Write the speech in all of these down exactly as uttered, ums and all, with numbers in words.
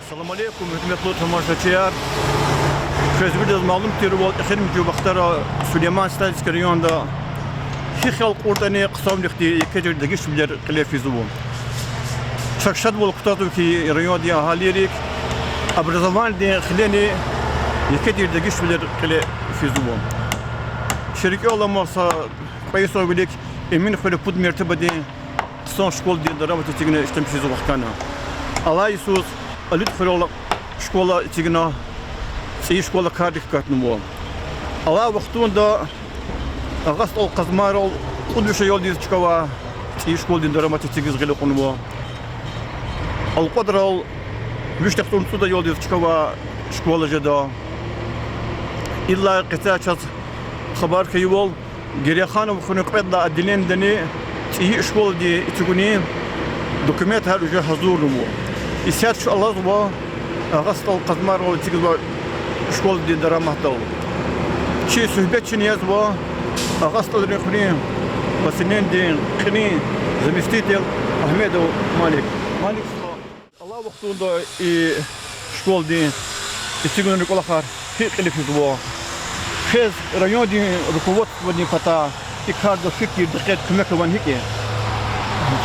Салам алейкум, гьуьрметлу тамашачияр! Квез виридаз малум тирвал, эхиримжи вахтара Сулейман-Стальский районда гьи хел кьуртӀани, хъсанвилихъди еке тир дегишвилер кьиле физва. Чак шадвал кутазва хьи, райондин агьалийрик образованидин хилени еке тир дегишвилер кьиле физва. Чи рикӀел алама, са кьве йисалай вилик Эминхуьре пуд мертебадин хъсан школадин дарамат эцигна иштемишиз вахкана. Алай йисуз Алидхуьрел школа эцигна, цӀийи школа кардик катнава. Алай вахтунда Агъа СтӀал Къазмайрал кьуд виш аялдиз чкава цӀийи школадин дарамат эцигиз гъиле кьунва. Алкьвадрал вишни яхцӀурни цӀуд аялдиз чкава школа жеда. Идалай къецяй чаз хабар хьайивал, Герейхановхуьруьн кьвед лагьай отделениедани цӀийи школадин эцигунин документар уже гьазурнава. Исятда чун алазва Агъа СтӀал Къазмайрал эцигзавай школадин дараматдал. Чи суьгьбет чна язва Агъа СтӀалрин хуьруьн поселениедин кьилин заместитель Агьмедов Малик. Малик стха, алай вахтунда и школадин эцигунрин кӀвалахар гьикӀ кьиле физва? Квез райондин руководстводин патай и карда фикир, дикъет, куьмек авани гьикӀ я?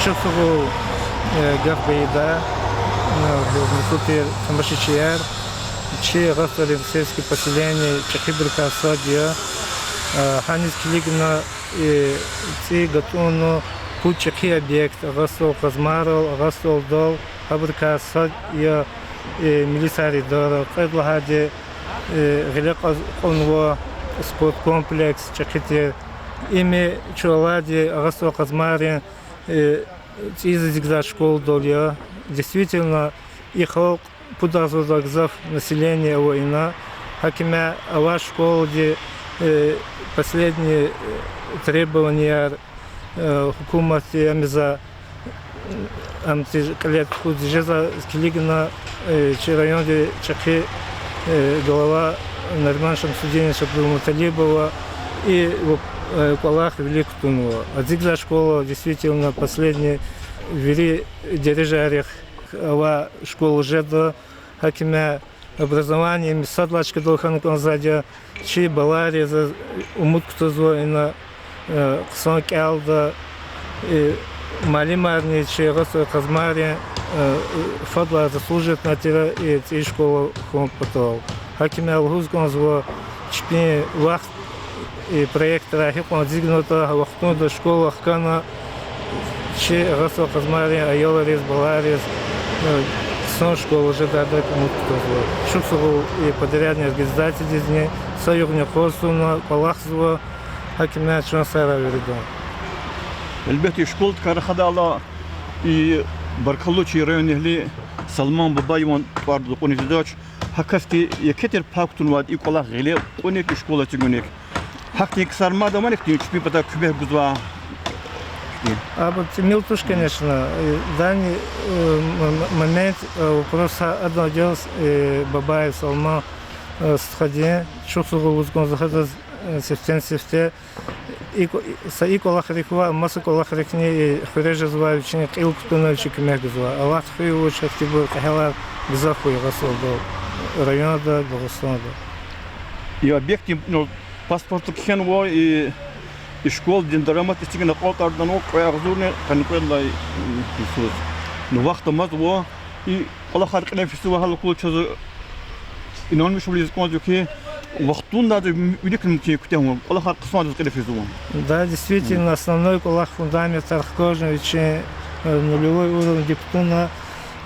Чухсагъул, э, гаф гайида, э, гьуьрметлу тир тамашачияр. Чи Агъа СтӀалрин сельский поселение чӀехибурукай сад я. Э, гьаниз килигна, э, цӀи гатӀунна пуд чӀехи объект: Агъа СтӀал Къазмайрал, Агъа СтӀалдал, гьабурукай сад я, э, милицияр идара, кьвед лагьайди, э, гъиле кьаз-, кьунва спорткомплекс чӀехи тир. Им чун алайди Агъа СтӀал Къазмайрин, э, цӀийиз эцигзавай школадал я. Действительно, и халкь, пудаз-вад лагьай гзаф население ава ина. Гьакимя авай школади, э, последний, э, требованияр, э, гьукуматди ам ийизвай, ам тир кьиле тухуз жезвай килигна, э, чи райондин чӀехи, э, глава Нариман Шамсудинович Абдулмуталибова и, э, кӀвалах вилик кутунва. Эцигзавай школа действительно последний вири дережайрихъ авай школа жеда. Гьакимя образование им сад лагьай чкадал хьана кӀанзавайди я. Чи балайриз умуд кутазва ина, э, хъсан кӀелда, э, муаллимарни чи Агъа СтӀал Къазмайрин, э, фадлай заслужитнай тир и цӀийи школа хьун патал. Гьакимя лугьуз кӀанзава, чпин вахт и проектрай гьикьван эцигнатӀа, гьа вахтунда школа хкана, чи Агъа СтӀал Къазмайрин аялриз, балайриз, э, хъсан школа жедайдак умуд кутазва. Чухсагъул и подрядный организациядизни, са югъни къваз тавуна кӀвалахзава, гьакимя чан сагърай виридан. Гьелбетда, и школадикай рахадайла, и баркаллу чи райондин агьли Салман Бабаеван тӀварда кьуниз жедач. Гьа касди еке тир пай кутунвайди я и кӀвалах гъиле кьуник, и школа эцигуник. Гьахьтин ксар мад авани хьтин чпин патай куьмек гузвай? Абур тӀимил туш, конечно. Данный, э, м-, м-, момент, э, вопрос гьа адан отдел, э, Бабаев Салман, э, стхадин. Чухсагъул лугьуз кӀанзава гьадаз, э, сифтени-сифте. И кӀва-, са и кӀвалахрик ваъ, маса кӀвалахрикни, э, хуьре жезвай вичин кьил кутуна, вичи куьмек гузвай. Аллагьди хуьй вуч, ахьтинбур кьегьалар гзаф хьуй Агъа СтӀалдал, районда, Дагъустанда. И объектдин, ну, паспорт кхьенва, и, и школадин дарамат эцигна кьалтӀарданва кьве агъзурни къанни кьвед лагьай, м, йисуз. Ну, вахт амазва, и кӀвалахар кьиле физвай гьал акула чаз инанмишвилиз кӀанзава хьи, вахтунда виликни мумкин я куьтягьун, кӀвалахар хъсандиз кьиле физва. Да, действительно, основной кӀвалах, фундаментар хкажна вичин, э, нулевой уровеньдик кутуна,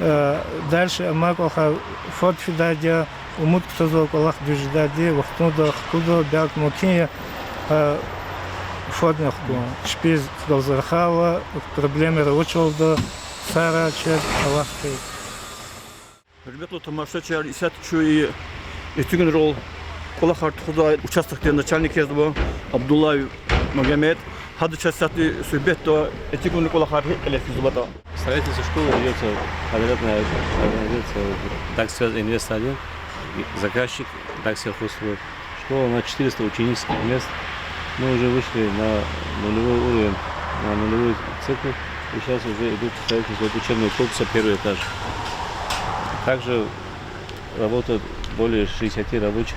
э, дальше амай кӀвалахар фад фидайди я, умуд кутазва кӀвалах дуьз жедайди, вахтунда хкуда, белки мумкин я, э, фадни хкун. Чпиз хкалзархайла, проблемаяр авачалда, сагърай чеб, Аллагьди. Гьуьрметлу тамашачияр, исятда чун и эцигунрал кӀвалахар тухузвай участокдин начальник язва Абдуллаев Магомед. Гьада чаз исятда суьгьбетда, эцигунрин кӀвалахар гьикӀ кьиле физватӀа. Строительство школы ведётся подрядная организация Дагсвязинвест один, заказчик Дагсельхозстрой. Школа на четыреста ученических мест. Мы уже вышли на нулевой уровень, на нулевой цикл. И сейчас уже идут строительство учебного корпуса, первый этаж. Также работают более шестидесяти рабочих,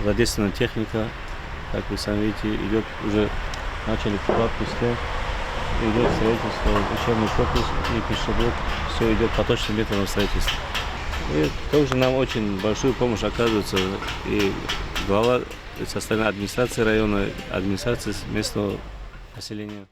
задействована техника. Как вы сами видите, идёт уже, начали кладку стен, идёт строительство, учебный корпус и пищеблок. Всё идёт поточным методом строительства. И тоже нам очень большую помощь оказывается и глава, и со стороны администрации района, администрации с-, местного поселения.